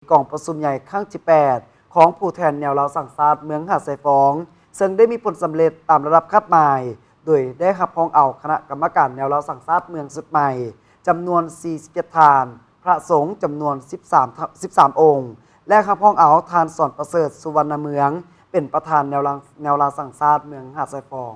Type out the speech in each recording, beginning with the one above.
ກອງປະຊຸມໃຫຍ່ຄັ້ງທີແປດ ຂອງຜູ້ແທນແນວລາວສ້າງຊາດເມືອງຫາດຊາຍຟອງ ເຊິ່ງໄດ້ມີຜົນສຳເລັດຕາມລະດັບຄາດໝາຍ ໂດຍໄດ້ຮັບຮອງເອົາຄະນະກຳມະການແນວລາວສ້າງຊາດເມືອງຊຸດໃໝ່ ຈຳນວນສີ່ສິບເຈັດທ່ານ, ພະສົງຈຳນວນສິບສາມ ສິບສາມອົງ ແລະ ຮັບຮອງເອົາທ່ານ ສອນປະເສີດ ສຸວັນນະເມືອງ ເປັນປະທານແນວລາວ ແນວລາວສ້າງຊາດເມືອງຫາດຊາຍຟອງ.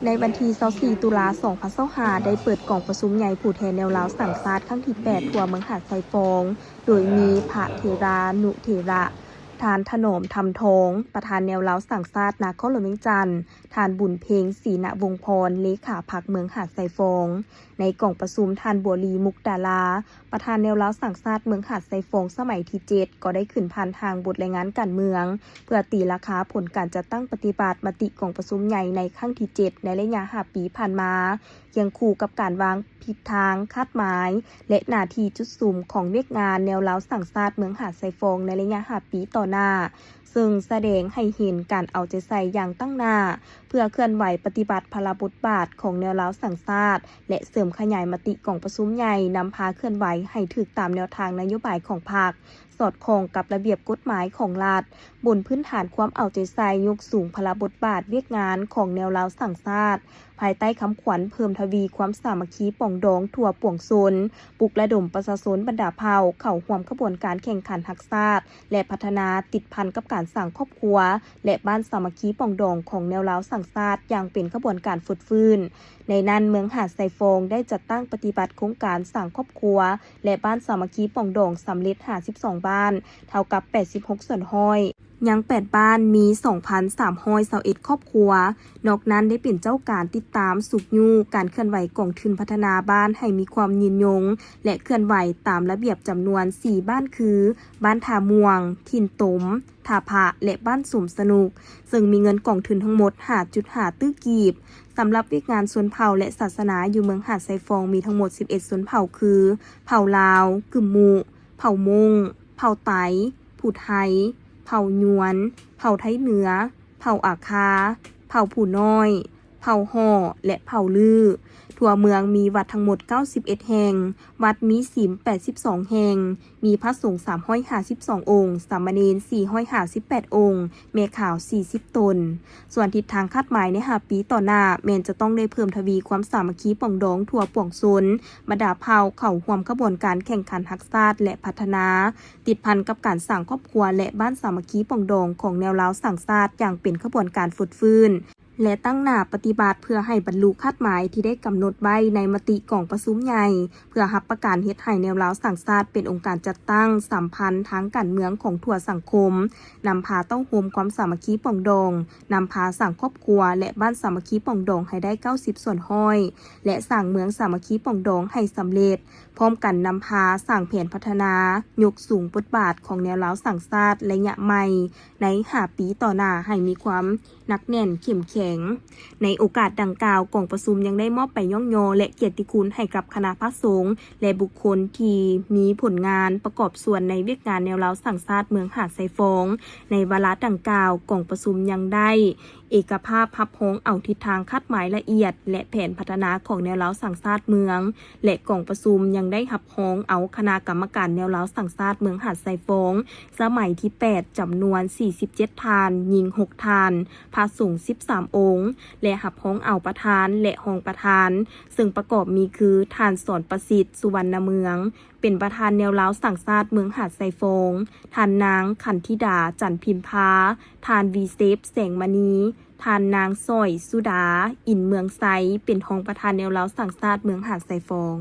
ໃນວັນທີຊາວສີ່ ຕຸລາ ສອງພັນຊາວຫ້າ ໄດ້ເປີດກອງປະຊຸມໃຫຍ່ຜູ້ແທນແນວລາວສ້າງຊາດຄັ້ງທີແປດ ທົ່ວເມືອງຫາດຊາຍຟອງ ໂດຍມີພະເຖລານຸເຖລະ, ທ່ານ ຖະໜອມ ທຳທອງ ປະທານແນວລາວສ້າງຊາດນະຄອນຫຼວງວຽງຈັນ, ທ່ານ ບຸນເພັງ ສີນະວົງພອນ ເລຂາພັກເມືອງຫາດຊາຍຟອງ. ໃນກອງປະຊຸມ ທ່ານ ບົວລີ ມຸກດາລາ ປະທານແນວລາວສ້າງຊາດເມືອງຫາດຊາຍຟອງສະໄໝທີເຈັດ ກໍໄດ້ຂຶ້ນຜ່ານຮ່າງບົດລາຍງານການເມືອງ ເພື່ອຕີລາຄາຜົນການຈັດຕັ້ງປະຕິບັດມະຕິກອງປະຊຸມໃຫຍ່ໃນຄັ້ງທີເຈັດ ໃນໄລຍະຫ້າປີຜ່ານມາ, ຄຽງຄູ່ກັບການວາງທິດທາງ, ຄາດໝາຍ ແລະ ໜ້າທີ່ຈຸດສຸມຂອງວຽກງານແນວລາວສ້າງຊາດເມືອງຫາດຊາຍຟອງໃນໄລຍະຫ້າປີຕໍ່ໜ້າ, ເຊິ່ງສະແດງໃຫ້ເຫັນການເອົາໃຈໃສ່ຢ່າງຕັ້ງໜ້າ ເພື່ອເຄື່ອນໄຫວປະຕິບັດພາລະບົດບາດຂອງແນວລາວສ້າງຊາດ ແລະ ເສີມຂະຫຍາຍມະຕິກອງປະຊຸມໃຫຍ່, ນຳພາເຄື່ອນໄຫວໃຫ້ຖືກຕາມແນວທາງນະໂຍບາຍຂອງພັກ, ສອດຄ່ອງກັບລະບຽບກົດໝາຍຂອງລັດ, ບົນພື້ນຖານຄວາມເອົາໃຈໃສ່ຍົກສູງພາລະບົດບາດວຽກງານຂອງແນວລາວສ້າງຊາດ, ພາຍໃຕ້ຄຳຂວັນເພີ່ມທະວີຄວາມສາມັກຄີປອງດອງທົ່ວປວງຊົນ, ປຸກລະດົມປະຊາຊົນບັນດາເຜົ່າເຂົ້າຮ່ວມຂະບວນການແຂ່ງຂັນຮັກຊາດ ແລະ ພັດທະນາ, ຕິດພັນກັບການສ້າງຄອບຄົວ ແລະ ບ້ານສາມັກຄີປອງດອງຂອງແນວລາວສ້າງຊາດຢ່າງເປັນຂະບວນການຟົດຟື້ນ. ໃນນັ້ນ, ເມືອງຫາດຊາຍຟອງໄດ້ຈັດຕັ້ງປະຕິບັດໂຄງການສ້າງຄອບຄົວ ແລະ ບ້ານສາມັກຄີປອງດອງສຳເລັດຫ້າສິບສອງບ້ານ, ເທົ່າກັບແປດສິບຫົກສ່ວນຮ້ອຍ, ຍັງແປດບ້ານ ມີສອງພັນສາມຮ້ອຍຊາວເອັດຄອບຄົວ. ນອກນັ້ນໄດ້ເປັນເຈົ້າການຕິດຕາມຊຸກຍູ້ການເຄື່ອນໄຫວກອງທຶນພັດທະນາບ້ານໃຫ້ມີຄວາມຍືນຍົງ ແລະ ເຄື່ອນໄຫວຕາມລະບຽບຈຳນວນສີ່ບ້ານຄື ບ້ານທ່າມ່ວງ, ຖິ່ນຕົມ, ທ່າພະ ແລະ ບ້ານສົມສະໜຸກ, ເຊິ່ງມີເງິນກອງທຶນທັງໝົດຫ້າຈຸດຫ້າຕື້ກີບ. ສຳລັບວຽກງານຊົນເຜົ່າ ແລະ ສາສະໜາຢູ່ເມືອງຫາດຊາຍຟອງມີທັງໝົດສິບເອັດຊົນເຜົ່າຄື ເຜົ່າລາວ, ກຶມມຸ, ເຜົ່າມົ້ງ, ເຜົ່າໄຕ, ຜູ້ໄທ, ເຜົ່າຍວນ, ເຜົ່າໄທເໜືອ, ເຜົ່າອາຄາ, ເຜົ່າຜູ້ນ້ອຍ, ເຜົ່າຫໍ້ ແລະ ເຜົ່າລື. ທົ່ວເມືອງມີວັດທັງໝົດເກົ້າສິບເອັດແຫ່ງ, ວັດມີສິມແປດສິບສອງແຫ່ງ, ມີພະສົງສາມຮ້ອຍຫ້າສິບສອງອົງ, ສາມະເນນສີ່ຮ້ອຍຫ້າສິບແປດອົງ, ແມ່ຂາວສີ່ສິບຕົນ. ສ່ວນທິດທາງຄາດໝາຍໃນຫ້າປີຕໍ່ໜ້າ ແມ່ນຈະຕ້ອງໄດ້ເພີ່ມທະວີຄວາມສາມັກຄີປອງດອງທົ່ວປວງຊົນ, ບັນດາເຜົ່າເຂົ້າຮ່ວມຂະບວນການແຂ່ງຂັນຮັກຊາດ ແລະ ພັດທະນາ, ຕິດພັນກັບການສ້າງຄອບຄົວ ແລະ ບ້ານສາມັກຄີປອງດອງຂອງແນວລາວສ້າງຊາດຢ່າງເປັນຂະບວນການຟົດຟື້ນ ແລະ ຕັ້ງໜ້າປະຕິບັດເພື່ອໃຫ້ບັນລຸຄາດໝາຍທີ່ໄດ້ກຳນົດໄວ້ໃນມະຕິກອງປະຊຸມໃຫຍ່ ເພື່ອຮັບປະກັນເຮັດໃຫ້ແນວລາວສ້າງຊາດເປັນອົງການຈັດຕັ້ງສຳພັນທາງການເມືອງຂອງທົ່ວສັງຄົມ, ນຳພາເຕົ້າໂຮມຄວາມສາມັກຄີປອງດອງ, ນຳພາສ້າງຄອບຄົວ ແລະ ບ້ານສາມັກຄີປອງດອງໃຫ້ໄດ້ເກົ້າສິບສ່ວນຮ້ອຍ ແລະ ສ້າງເມືອງສາມັກຄີປອງດອງໃຫ້ສຳເລັດ, ພ້ອມກັນນຳພາສ້າງແຜນພັດທະນາ, ຍົກສູງບົດບາດຂອງແນວລາວສ້າງຊາດໄລຍະໃໝ່ໃນຫ້າປີຕໍ່ໜ້າໃຫ້ມີຄວາມ ໜັກແໜ້ນເຂັ້ມແຂງ. ໃນໂອກາດດັ່ງກ່າວ, ກອງປະຊຸມຍັງໄດ້ມອບໃບຍ້ອງຍໍ ແລະ ກຽດຕິຄຸນໃຫ້ກັບຄະນະພະສົງ ແລະ ບຸກຄົນທີ່ມີຜົນງານປະກອບສ່ວນໃນວຽກງານແນວລາວສ້າງຊາດເມືອງຫາດຊາຍຟອງ. ໃນວາລະດັ່ງກ່າວ, ກອງປະຊຸມຍັງໄດ້ເອກະພາບຮັບຮອງເອົາທິດທາງຄາດໝາຍລະອຽດ ແລະ ແຜນພັດທະນາຂອງແນວລາວສ້າງຊາດເມືອງ ແລະ ກອງປະຊຸມຍັງໄດ້ຮັບຮອງເອົາຄະນະກຳມະການແນວລາວສ້າງຊາດເມືອງຫາດຊາຍຟອງ ສະໄໝທີແປດ ຈຳນວນສີ່ສິບເຈັດທ່ານ, ຍິງຫົກທ່ານ, ພະສົງສິບສາມອົງ ແລະ ຮັບຮອງເອົາປະທານ ແລະ ຮອງປະທານ, ເຊິ່ງປະກອບມີຄື ທ່ານ ສອນປະສິດ ສຸວັນນະເມືອງ ເປັນປະທານແນວລາວສ້າງຊາດເມືອງຫາດຊາຍຟອງ, ທ່ານນາງ ຂັນທິດາ ຈັນພິມພາ, ທ່ານ ວີເຊບ ແສງມະນີ, ທ່ານນາງ ສອຍ ສຸດາ ອິນເມືອງໄຊ ເປັນຮອງປະທານແນວລາວສ້າງຊາດເມືອງຫາດຊາຍຟອງ.